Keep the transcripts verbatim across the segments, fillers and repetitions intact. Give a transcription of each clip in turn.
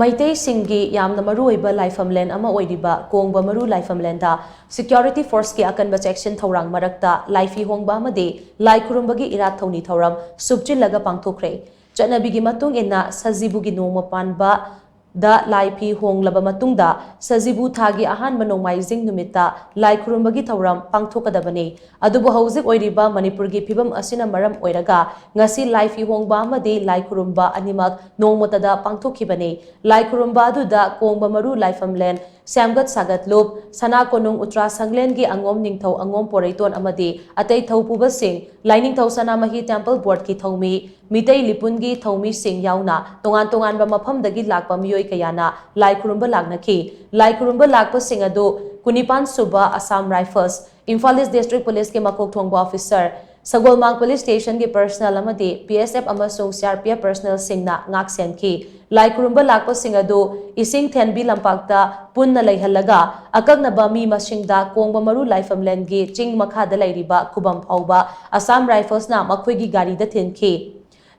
ꯃꯩꯇꯩꯁꯤꯡꯒꯤ ꯌꯥꯝꯅ ꯃꯔꯨꯑꯣꯏꯕ ꯂꯥꯏꯐꯝꯂꯦꯟ ꯑꯃ ꯑꯣꯏꯔꯤꯕ ꯀꯣꯡꯕ ꯃꯔꯨ ꯂꯥꯏꯐꯝꯂꯦꯟꯗ ꯁꯦꯀ꯭ꯌꯨꯔꯤꯇꯤ ꯐꯣꯔꯁꯀꯤ ꯑꯀꯟꯕ ꯆꯦꯛꯁꯤꯟ ꯊꯧꯔꯥꯡ ꯃꯔꯛꯇ ꯂꯥꯏꯐꯤ ꯍꯣꯡꯕ ꯑꯃꯗꯤ ꯂꯥꯏ ꯈꯨꯔꯨꯝꯕꯒꯤ ꯏꯔꯥꯠ ꯊꯧꯅꯤ ꯊꯧꯔꯝ ꯁꯨꯞꯆꯤꯜꯂꯒ ꯄꯥꯡꯊꯣꯛꯈ꯭ꯔꯦ꯫ ꯆꯠꯅꯕꯤꯒꯤ ꯃꯇꯨꯡ ꯏꯟꯅ ꯁꯖꯤꯕꯨꯒꯤ ꯅꯣꯡꯃ ꯄꯥꯟꯕ ꯗ ꯂꯥꯏꯐꯤ ꯍꯣꯡꯂꯕ ꯃꯇꯨꯡꯗ ꯁꯖꯤꯕꯨ ꯊꯥꯒꯤ ꯑꯍꯥꯟꯕ ꯅꯣꯡꯃꯥꯏꯖꯤꯡ ꯅꯨꯃꯤꯠꯇ ꯂꯥꯏ ꯈꯨꯔꯨꯝꯕꯒꯤ ꯊꯧꯔꯝ ꯄꯥꯡꯊꯣꯛꯀꯗꯕꯅꯤ꯫ ꯑꯗꯨꯕꯨ ꯍꯧꯖꯤꯛ ꯑꯣꯏꯔꯤꯕ ꯃꯅꯤꯄꯨꯔꯒꯤ ꯐꯤꯕꯝ ꯑꯁꯤꯅ ꯃꯔꯝ ꯑꯣꯏꯔꯒ ꯉꯁꯤ ꯂꯥꯏꯐꯤ ꯍꯣꯡꯕ ꯑꯃꯗꯤ ꯂꯥꯏ ꯈꯨꯔꯨꯝꯕ ꯑꯅꯤꯃꯛ ꯅꯣꯡꯃꯇꯗ ꯄꯥꯡꯊꯣꯛꯈꯤꯕꯅꯤ꯫ ꯂꯥꯏ ꯈꯨꯔꯨꯝꯕ ꯑꯗꯨꯗ ꯀꯣꯡꯕ ꯃꯔꯨ ꯂꯥꯏꯐꯝꯂꯦꯟ, ꯁꯦꯝꯒꯠ ꯁꯥꯒꯠꯂꯨꯞ, ꯁꯅꯥ ꯀꯣꯅꯨꯡ ꯎꯇ꯭ꯔꯥ ꯁꯪꯂꯦꯟꯒꯤ ꯑꯉꯣꯝ ꯅꯤꯡꯊꯧ ꯑꯉꯣꯝ ꯄꯣꯔꯩꯇꯣꯟ ꯑꯃꯗꯤ ꯑꯇꯩ ꯊꯧꯄꯨꯕꯁꯤꯡ, ꯂꯥꯏꯅꯤꯡꯊꯧ ꯁꯅꯥꯃꯍꯤ ꯇꯦꯝꯄꯜ ꯕꯣꯔꯗꯀꯤ ꯊꯧꯃꯤ, ꯃꯤꯇꯩ ꯂꯤꯄꯨꯟꯒꯤ ꯊꯧꯃꯤꯁꯤꯡ ꯌꯥꯎꯅ ꯇꯣꯉꯥꯟ ꯇꯣꯉꯥꯟꯕ ꯃꯐꯝꯗꯒꯤ ꯂꯥꯛꯄ ꯃꯤꯑꯣꯏ ꯀꯌꯥꯅ ꯂꯥꯏ ꯈꯨꯔꯨꯝꯕ ꯂꯥꯛꯅꯈꯤ꯫ ꯂꯥꯏ ꯈꯨꯔꯨꯝꯕ ꯂꯥꯛꯄꯁꯤꯡ ꯑꯗꯨ ꯀꯨꯟꯅꯤꯄꯥꯟ ꯁꯨꯕ Assam Rifles, Imphal East District Police ꯀꯤ ꯃꯀꯣꯛ ꯊꯣꯡꯕ officer, ꯁꯒꯣꯜꯃꯥꯡ Police Station ꯒꯤ personnel ꯑꯃꯗꯤ P S F ꯑꯃꯁꯨꯡ C R P F personnel ꯁꯤꯡꯅ ꯉꯥꯛ ꯁꯦꯟꯈꯤ꯫ ꯂꯥꯏ ꯈꯨꯔꯨꯝꯕ ꯂꯥꯛꯄꯁꯤꯡ ꯑꯗꯨ ꯏꯁꯤꯡ ꯊꯦꯟꯕꯤ ꯂꯝꯄꯥꯛꯇ ꯄꯨꯟꯅ ꯂꯩꯍꯜꯂꯒ ꯑꯀꯛꯅꯕ ꯃꯤ ꯃꯁꯤꯡꯗ ꯀꯣꯡꯕ ꯃꯔꯨ ꯂꯥꯏꯐꯝꯂꯦꯟꯒꯤ ꯆꯤꯡ ꯃꯈꯥꯗ ꯂꯩꯔꯤꯕ ꯈꯨꯕꯝ ꯐꯥꯎꯕ Assam Rifles ꯅ ꯃꯈꯣꯏꯒꯤ ꯒꯥꯔꯤꯗ ꯊꯤꯟꯈꯤ꯫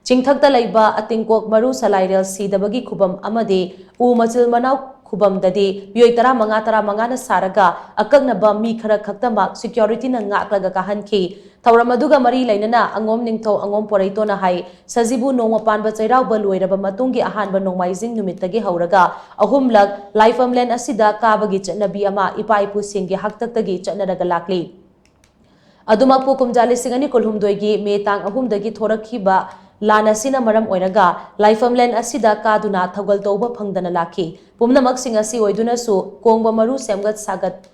ꯆꯤꯡꯊꯛꯇ ꯂꯩꯕ ꯑꯇꯤꯡꯀꯣꯛ ꯃꯔꯨ ꯁꯂꯥꯏꯔꯦꯜ ꯁꯤꯗꯕꯒꯤ ꯈꯨꯕꯝ ꯑꯃꯗꯤ ꯎ ꯃꯆꯤꯜ ꯃꯅꯥꯎ ꯈꯨꯕꯝꯗꯗꯤ ꯃꯤꯑꯣꯏ ꯇꯔꯥꯃꯉꯥ ꯇꯔꯥꯃꯉꯥꯅ ꯁꯥꯔꯒ ꯑꯀꯛꯅꯕ ꯃꯤ ꯈꯔ ꯈꯛꯇꯃꯛ security ꯅ ꯉꯥꯛꯂꯒ ꯀꯥꯍꯟꯈꯤ꯫ ꯊꯧꯔꯝ ꯑꯗꯨꯒ ꯃꯔꯤ ꯂꯩꯅꯅ ꯑꯉꯣꯝ ꯅꯤꯡꯊꯧ ꯑꯉꯣꯝ ꯄꯣꯔꯩꯇꯣꯅ ꯍꯥꯏ, ꯁꯖꯤꯕꯨ ꯅꯣꯡꯃ ꯄꯥꯟꯕ ꯆꯩꯔꯥꯎꯕ ꯂꯣꯏꯔꯕ ꯃꯇꯨꯡꯒꯤ ꯑꯍꯥꯟꯕ ꯅꯣꯡꯃꯥꯏꯖꯤꯡ ꯅꯨꯃꯤꯠꯇꯒꯤ ꯍꯧꯔꯒ ꯑꯍꯨꯝꯂꯛ ꯂꯥꯏꯐꯝꯂꯦꯟ ꯑꯁꯤꯗ ꯀꯥꯕꯒꯤ ꯆꯠꯅꯕꯤ ꯑꯃ ꯏꯄꯥ ꯏꯄꯨꯁꯤꯡꯒꯤ ꯍꯥꯛꯇꯛꯇꯒꯤ ꯆꯠꯅꯔꯒ ꯂꯥꯛꯂꯤ꯫ ꯑꯗꯨꯃꯛꯄꯨ ꯀꯨꯝꯖꯥ ꯂꯤꯁꯤꯡ ꯑꯅꯤ ꯀꯨꯟꯍꯨꯝꯗꯣꯏꯒꯤ ꯃꯦ ꯇꯥꯡ ꯑꯍꯨꯝꯗꯒꯤ ꯊꯣꯔꯛꯈꯤꯕ ꯂꯥꯟ ꯑꯁꯤꯅ ꯃꯔꯝ ꯑꯣꯏꯔꯒ ꯂꯥꯏꯐꯝꯂꯦꯟ ꯑꯁꯤꯗ ꯀꯥꯗꯨꯅ ꯊꯧꯒꯜ ꯇꯧꯕ ꯐꯪꯗꯅ ꯂꯥꯛꯈꯤ꯫ ꯄꯨꯝꯅꯃꯛꯁꯤꯡ ꯑꯁꯤ ꯑꯣꯏꯗꯨꯅꯁꯨ ꯀꯣꯡꯕ ꯃꯔꯨ ꯁꯦꯝꯒꯠ ꯁꯥꯒꯠ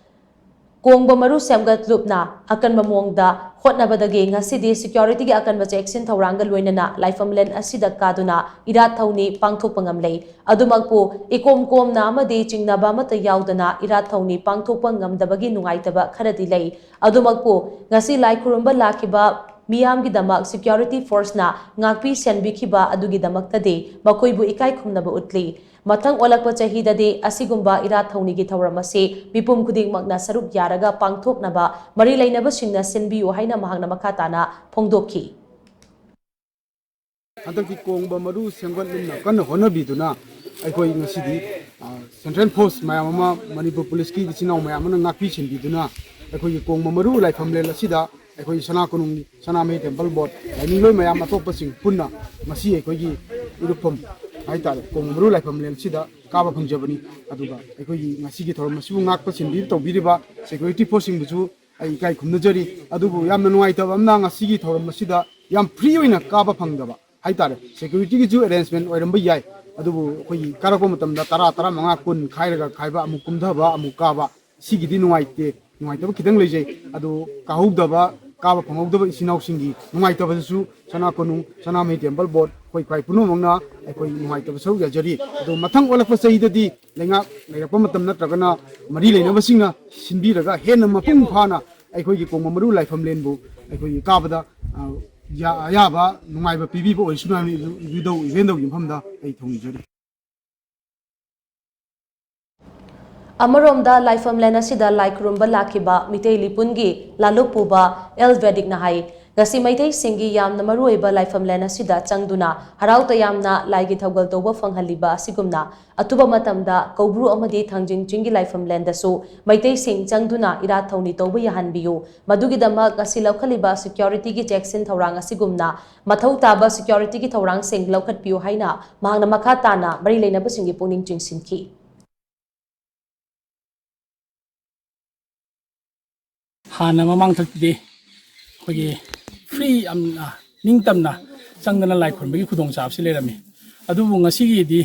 ꯀꯣꯡꯕ ꯃꯔꯨ ꯁꯦꯝꯒꯠꯂꯨꯞꯅ ꯑꯀꯟꯕ ꯃꯑꯣꯡꯗ ꯍꯣꯠꯅꯕꯗꯒꯤ ꯉꯁꯤꯗꯤ security ꯒꯤ ꯑꯀꯟꯕ ꯆꯦꯛꯁꯤꯟ ꯊꯧꯔꯥꯡꯒ ꯂꯣꯏꯅꯅ ꯂꯥꯏꯐꯝꯂꯦꯟ ꯑꯁꯤꯗ ꯀꯥꯗꯨꯅ ꯏꯔꯥꯠ ꯊꯧꯅꯤ ꯄꯥꯡꯊꯣꯛꯄ ꯉꯝꯂꯦ꯫ ꯑꯗꯨꯃꯛꯄꯨ ꯏꯀꯣꯝ ꯀꯣꯝꯅ ꯑꯃꯗꯤ ꯆꯤꯡꯅꯕ ꯑꯃꯠꯇ ꯌꯥꯎꯗꯅ ꯏꯔꯥꯠ ꯊꯧꯅꯤ ꯄꯥꯡꯊꯣꯛꯄ ꯉꯝꯗꯕꯒꯤ ꯅꯨꯡꯉꯥꯏꯇꯕ ꯈꯔꯗꯤ ꯂꯩ꯫ ꯑꯗꯨꯃꯛꯄꯨ ꯉꯁꯤ ꯂꯥꯏ ꯈꯨꯔꯨꯝꯕ ꯂꯥꯛꯈꯤꯕ ꯃꯤꯌꯥꯝꯒꯤꯗꯃꯛ security force ꯅ ꯉꯥꯛꯄꯤ ꯁꯦꯟꯕꯤꯈꯤꯕ ꯑꯗꯨꯒꯤꯗꯃꯛꯇꯗꯤ ꯃꯈꯣꯏꯕꯨ ꯏꯀꯥꯏ ꯈꯨꯝꯅꯕ ꯎꯠꯂꯤ꯫ ꯃꯊꯪ ꯑꯣꯜꯂꯛꯄ ꯆꯍꯤꯗꯗꯤ ꯑꯁꯤꯒꯨꯝꯕ ꯏꯔꯥꯠ ꯊꯧꯅꯤꯒꯤ ꯊꯧꯔꯝ ꯑꯁꯤ ꯃꯤꯄꯨꯝ ꯈꯨꯗꯤꯡꯃꯛꯅ ꯁꯔꯨꯛ ꯌꯥꯔꯒ ꯄꯥꯡꯊꯣꯛꯅꯕ ꯃꯔꯤ ꯂꯩꯅꯕꯁꯤꯡꯅ ꯁꯤꯟꯕꯤꯌꯨ ꯍꯥꯏꯅ ꯃꯍꯥꯛꯅ ꯃꯈꯥ ꯇꯥꯅ ꯐꯣꯡꯗꯣꯛꯈꯤ꯫ ꯍꯟꯗꯛꯀꯤ ꯀꯣꯡꯕ ꯃꯔꯨ ꯁꯦꯝꯒꯠꯂꯨꯞꯅ ꯀꯟꯅ ꯍꯣꯠꯅꯕꯤꯗꯨꯅ ꯑꯩꯈꯣꯏ ꯉꯁꯤꯗꯤ ꯁꯦꯟꯇ꯭ꯔꯦꯜ ꯐꯣꯔꯁ ꯃꯌꯥꯝ ꯑꯃ, ꯃꯅꯤꯄꯨꯔ ꯄꯨꯂꯤꯁꯀꯤ ꯏꯆꯤꯟ ꯏꯅꯥꯎ ꯃꯌꯥꯝ ꯑꯃꯅ ꯉꯥꯛꯄꯤ ꯁꯦꯟꯕꯤꯗꯨꯅ ꯑꯩꯈꯣꯏꯒꯤ ꯀꯣꯡꯕ ꯃꯔꯨ ꯂꯥꯏꯐꯝꯂꯦꯟ ꯑꯁꯤꯗ ꯑꯩꯈꯣꯏꯒꯤ ꯁꯅꯥ ꯀꯣꯅꯨꯡ ꯁꯅꯥꯃꯍꯤ ꯇꯦꯝꯄꯜ ꯕꯣꯔꯗ, ꯂꯥꯏꯅꯤꯡꯂꯣꯏ ꯃꯌꯥꯝ ꯑꯇꯣꯞꯄꯁꯤꯡ ꯄꯨꯟꯅ ꯉꯁꯤ ꯑꯩꯈꯣꯏꯒꯤ ꯏꯔꯨꯞꯐꯝ ꯍꯥꯏꯇꯥꯔꯦ, ꯀꯣꯡꯕ ꯃꯔꯨ ꯂꯥꯏꯐꯝꯂꯦꯟ ꯑꯁꯤꯗ ꯀꯥꯕ ꯐꯪꯖꯕꯅꯤ꯫ ꯑꯗꯨꯒ ꯑꯩꯈꯣꯏꯒꯤ ꯉꯁꯤꯒꯤ ꯊꯧꯔꯝ ꯑꯁꯤꯕꯨ ꯉꯥꯛꯄ ꯁꯦꯟꯕꯤ ꯇꯧꯕꯤꯔꯤꯕ ꯁꯦꯀ꯭ꯌꯨꯔꯤꯇꯤ ꯐꯣꯔꯁꯁꯤꯡꯕꯨꯁꯨ ꯑꯩ ꯏꯀꯥꯏ ꯈꯨꯝꯅꯖꯔꯤ꯫ ꯑꯗꯨꯕꯨ ꯌꯥꯝꯅ ꯅꯨꯡꯉꯥꯏꯇꯕ ꯑꯃꯅ, ꯉꯁꯤꯒꯤ ꯊꯧꯔꯝ ꯑꯁꯤꯗ ꯌꯥꯝ ꯐ꯭ꯔꯤ ꯑꯣꯏꯅ ꯀꯥꯕ ꯐꯪꯗꯕ ꯍꯥꯏꯇꯥꯔꯦ, ꯁꯦꯀ꯭ꯌꯨꯔꯤꯇꯤꯒꯤꯁꯨ ꯑꯦꯔꯦꯟꯖꯃꯦꯟ ꯑꯣꯏꯔꯝꯕ ꯌꯥꯏ, ꯑꯗꯨꯕꯨ ꯑꯩꯈꯣꯏꯒꯤ ꯀꯥꯔꯛꯄ ꯃꯇꯝꯗ ꯇꯔꯥ, ꯇꯔꯥꯃꯉꯥ, ꯀꯨꯟ ꯈꯥꯏꯔꯒ ꯈꯥꯏꯕ, ꯑꯃꯨꯛ ꯀꯨꯝꯊꯕ, ꯑꯃꯨꯛ ꯀꯥꯕ, ꯁꯤꯒꯤꯗꯤ ꯅꯨꯡꯉꯥꯏꯇꯦ, ꯅꯨꯡꯉꯥꯏꯇꯕ ꯈꯤꯇꯪ ꯂꯩꯖꯩ꯫ ꯑꯗꯨ ꯀꯥꯍꯧꯗꯕ, ꯀꯥꯕ ꯐꯪꯍꯧꯗꯕ ꯏꯆꯤꯟ ꯏꯅꯥꯎꯁꯤꯡꯒꯤ ꯅꯨꯡꯉꯥꯏꯇꯕꯗꯨꯁꯨ ꯁꯅꯥ ꯀꯣꯅꯨꯡ ꯁꯅꯥꯃꯍꯤ ꯇꯦꯝꯄꯜ ꯕꯣꯔꯗ, ꯑꯩꯈꯣꯏ ꯈ꯭ꯋꯥꯏ ꯄꯨꯝꯅꯃꯛꯅ ꯑꯩꯈꯣꯏ ꯅꯨꯡꯉꯥꯏꯇꯕ ꯁꯔꯨꯛ ꯌꯥꯖꯔꯤ꯫ ꯑꯗꯨ ꯃꯊꯪ ꯑꯣꯜꯂꯛꯄ ꯆꯍꯤꯗꯗꯤ ꯂꯩꯉꯥꯛ ꯂꯩꯔꯛꯄ ꯃꯇꯝ ꯅꯠꯇ꯭ꯔꯒꯅ ꯃꯔꯤ ꯂꯩꯅꯕꯁꯤꯡꯅ ꯁꯤꯟꯕꯤꯔꯒ ꯍꯦꯟꯅ ꯃꯄꯨꯡ ꯐꯥꯅ ꯑꯩꯈꯣꯏꯒꯤ ꯀꯣꯡꯕ ꯃꯔꯨ ꯂꯥꯏꯐꯝꯂꯦꯟꯕꯨ ꯑꯩꯈꯣꯏꯒꯤ ꯀꯥꯕꯗ, ꯑ, ꯌꯥ-, ꯑꯌꯥꯕ ꯅꯨꯡꯉꯥꯏꯕ ꯄꯤꯕꯤꯕ ꯑꯣꯏꯁꯅꯨ ꯍꯥꯏꯅ ꯏꯙꯧ ꯏꯕꯦꯟꯗꯧꯒꯤ ꯃꯐꯝꯗ ꯑꯩ ꯊꯧꯅꯤꯖꯔꯤ꯫ ꯑꯃꯔꯣꯝꯗ ꯂꯥꯏꯐꯝꯂꯦꯟ ꯑꯁꯤꯗ ꯂꯥꯏ ꯈꯨꯔꯨꯝꯕ ꯂꯥꯛꯈꯤꯕ ꯃꯤꯇꯩ ꯂꯤꯄꯨꯟꯒꯤ ꯂꯥꯂꯨꯞ ꯄꯨꯕ ꯑꯦꯜ ꯕꯦꯗꯤꯛꯅ ꯍꯥꯏ, ꯉꯁꯤ ꯃꯩꯇꯩꯁꯤꯡꯒꯤ ꯌꯥꯝꯅ ꯃꯔꯨꯑꯣꯏꯕ ꯂꯥꯏꯐꯝꯂꯦꯟ ꯑꯁꯤꯗ ꯆꯪꯗꯨꯅ ꯍꯔꯥꯎ ꯇꯌꯥꯝꯅ ꯂꯥꯏꯒꯤ ꯊꯧꯒꯜ ꯇꯧꯕ ꯐꯪꯍꯜꯂꯤꯕ ꯑꯁꯤꯒꯨꯝꯅ, ꯑꯊꯨꯕ ꯃꯇꯝꯗ ꯀꯧꯕ꯭ꯔꯨ ꯑꯃꯗꯤ ꯊꯥꯡꯖꯤꯡ ꯆꯤꯡꯒꯤ ꯂꯥꯏꯐꯝꯂꯦꯟꯗꯁꯨ ꯃꯩꯇꯩꯁꯤꯡ ꯆꯪꯗꯨꯅ ꯏꯔꯥꯠ ꯊꯧꯅꯤ ꯇꯧꯕ ꯌꯥꯍꯟꯕꯤꯌꯨ꯫ ꯃꯗꯨꯒꯤꯗꯃꯛ ꯉꯁꯤ ꯂꯧꯈꯠꯂꯤꯕ ꯁꯦꯀ꯭ꯌꯨꯔꯤꯇꯤꯒꯤ ꯆꯦꯛꯁꯤꯟ ꯊꯧꯔꯥꯡ ꯑꯁꯤꯒꯨꯝꯅ ꯃꯊꯧ ꯇꯥꯕ ꯁꯦꯀ꯭ꯌꯨꯔꯤꯇꯤꯒꯤ ꯊꯧꯔꯥꯡꯁꯤꯡ ꯂꯧꯈꯠꯄꯤꯌꯨ ꯍꯥꯏꯅ ꯃꯍꯥꯛꯅ ꯃꯈꯥ ꯇꯥꯅ ꯃꯔꯤ ꯂꯩꯅꯕꯁꯤꯡꯒꯤ ꯄꯨꯛꯅꯤꯡ ꯆꯤꯡꯁꯤꯟꯈꯤ꯫ ꯍꯥꯟꯅ ꯃꯃꯥꯡꯊꯛꯇꯗꯤ ꯑꯩꯈꯣꯏꯒꯤ ꯐ꯭ꯔꯤ, ꯌꯥꯝꯅ ꯅꯤꯡꯇꯝꯅ ꯆꯪꯗꯅ ꯂꯥꯏ ꯈꯨꯔꯨꯝꯕꯒꯤ ꯈꯨꯗꯣꯡꯆꯥꯕꯁꯤ ꯂꯩꯔꯝꯃꯤ꯫ ꯑꯗꯨꯕꯨ ꯉꯁꯤꯒꯤꯗꯤ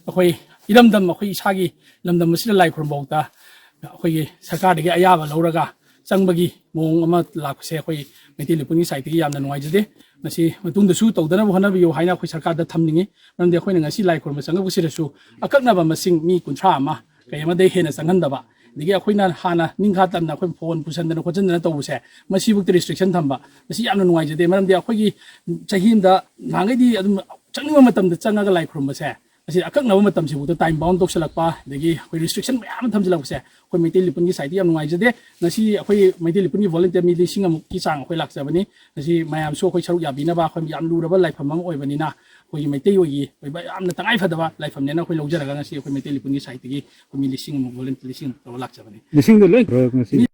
ꯑꯩꯈꯣꯏ ꯏꯔꯝꯗꯝ, ꯑꯩꯈꯣꯏ ꯏꯁꯥꯒꯤ ꯂꯝꯗꯝ ꯑꯁꯤꯗ ꯂꯥꯏ ꯈꯨꯔꯨꯝꯕꯐꯥꯎꯗ ꯑꯩꯈꯣꯏꯒꯤ ꯁꯔꯀꯥꯔꯗꯒꯤ ꯑꯌꯥꯕ ꯂꯧꯔꯒ ꯆꯪꯕꯒꯤ ꯃꯑꯣꯡ ꯑꯃ ꯂꯥꯛꯄꯁꯦ ꯑꯩꯈꯣꯏ ꯃꯩꯇꯩ ꯂꯤꯄꯨꯟꯒꯤ ꯁꯥꯏꯠꯇꯒꯤ ꯌꯥꯝꯅ ꯅꯨꯡꯉꯥꯏꯖꯗꯦ꯫ ꯃꯁꯤ ꯃꯇꯨꯡꯗꯁꯨ ꯇꯧꯗꯅꯕ ꯍꯣꯠꯅꯕꯤꯌꯨ ꯍꯥꯏꯅ ꯑꯩꯈꯣꯏ ꯁꯔꯀꯥꯔꯗ ꯊꯝꯅꯤꯡꯉꯤ꯫ ꯃꯔꯝꯗꯤ ꯑꯩꯈꯣꯏꯅ ꯉꯁꯤ ꯂꯥꯏ ꯈꯨꯔꯨꯝꯕ ꯆꯪꯉꯛꯄꯁꯤꯗꯁꯨ ꯑꯀꯛꯅꯕ ꯃꯁꯤꯡ ꯃꯤ ꯀꯨꯟꯊ꯭ꯔꯥ ꯑꯃ ꯀꯩ ꯑꯃꯗꯒꯤ ꯍꯦꯟꯅ ꯆꯪꯍꯟꯗꯕ, ꯑꯗꯒꯤ ꯑꯩꯈꯣꯏꯅ ꯍꯥꯟꯅ ꯅꯤꯡꯈꯥ ꯇꯝꯅ ꯑꯩꯈꯣꯏ ꯐꯣꯟ ꯄꯨꯁꯟꯗꯅ ꯈꯣꯠꯆꯟꯗꯅ ꯇꯧꯕꯁꯦ, ꯃꯁꯤꯕꯨꯛꯇ ꯔꯤꯁꯇ꯭ꯔꯤꯛꯁꯟ ꯊꯝꯕ, ꯃꯁꯤ ꯌꯥꯝꯅ ꯅꯨꯡꯉꯥꯏꯖꯗꯦ꯫ ꯃꯔꯝꯗꯤ ꯑꯩꯈꯣꯏꯒꯤ ꯆꯍꯤ ꯑꯃꯗ ꯅꯍꯥꯟꯈꯩꯗꯤ ꯑꯗꯨꯝ ꯆꯪꯅꯤꯡꯕ ꯃꯇꯝꯗ ꯆꯪꯉꯒ ꯂꯥꯏ ꯈꯨꯔꯨꯝꯕꯁꯦ, ꯑꯁꯤ ꯑꯀꯛꯅꯕ ꯃꯇꯝꯁꯤꯐꯥꯎꯗ time bound ꯇꯧꯁꯜꯂꯛꯄ, ꯑꯗꯒꯤ ꯑꯩꯈꯣꯏ restriction ꯃꯌꯥꯝ ꯑꯃ ꯊꯝꯖꯤꯜꯂꯛꯄꯁꯦ ꯑꯩꯈꯣꯏ ꯃꯩꯇꯩ ꯂꯤꯄꯨꯟꯒꯤ side ꯇ ꯌꯥꯝ ꯅꯨꯡꯉꯥꯏꯖꯗꯦ꯫ ꯉꯁꯤ ꯑꯩꯈꯣꯏ ꯃꯩꯇꯩ ꯂꯤꯄꯨꯟꯒꯤ volunteer ꯃꯤ ꯂꯤꯁꯤꯡ ꯑꯃꯨꯛꯀꯤ ꯆꯥꯡ ꯑꯩꯈꯣꯏ ꯂꯥꯛꯆꯕꯅꯤ꯫ ꯉꯁꯤ ꯃꯌꯥꯝꯁꯨ ꯑꯩꯈꯣꯏ ꯁꯔꯨꯛ ꯌꯥꯕꯤꯅꯕ, ꯑꯩꯈꯣꯏ ꯌꯥꯝ ꯂꯨꯔꯕ ꯂꯥꯏꯐꯝ ꯑꯃ ꯑꯣꯏꯕꯅꯤꯅ ꯑꯩꯈꯣꯏꯒꯤ ꯃꯩꯇꯩ ꯑꯣꯏꯒꯤ ꯑꯣꯏꯕ ꯌꯥꯝꯅ ꯇꯉꯥꯏꯐꯗꯕ ꯂꯥꯏꯐꯝꯅꯦꯅ ꯑꯩꯈꯣꯏ ꯂꯧꯖꯔꯒ ꯉꯁꯤ ꯑꯩꯈꯣꯏ ꯃꯩꯇꯩ ꯂꯤꯄꯨꯟꯒꯤ side ꯇꯒꯤ ꯑꯩꯈꯣꯏ ꯃꯤ ꯂꯤꯁꯤꯡ ꯑꯃꯨꯛ volunteer ꯂꯤꯁꯤꯡ ꯑꯃꯨꯛ ꯇꯧꯔ ꯂꯥꯛꯆꯕꯅꯤ꯫ ꯂꯤꯁꯤꯡꯗꯣ ꯂꯣꯏ ꯉꯁꯤ ꯃꯤ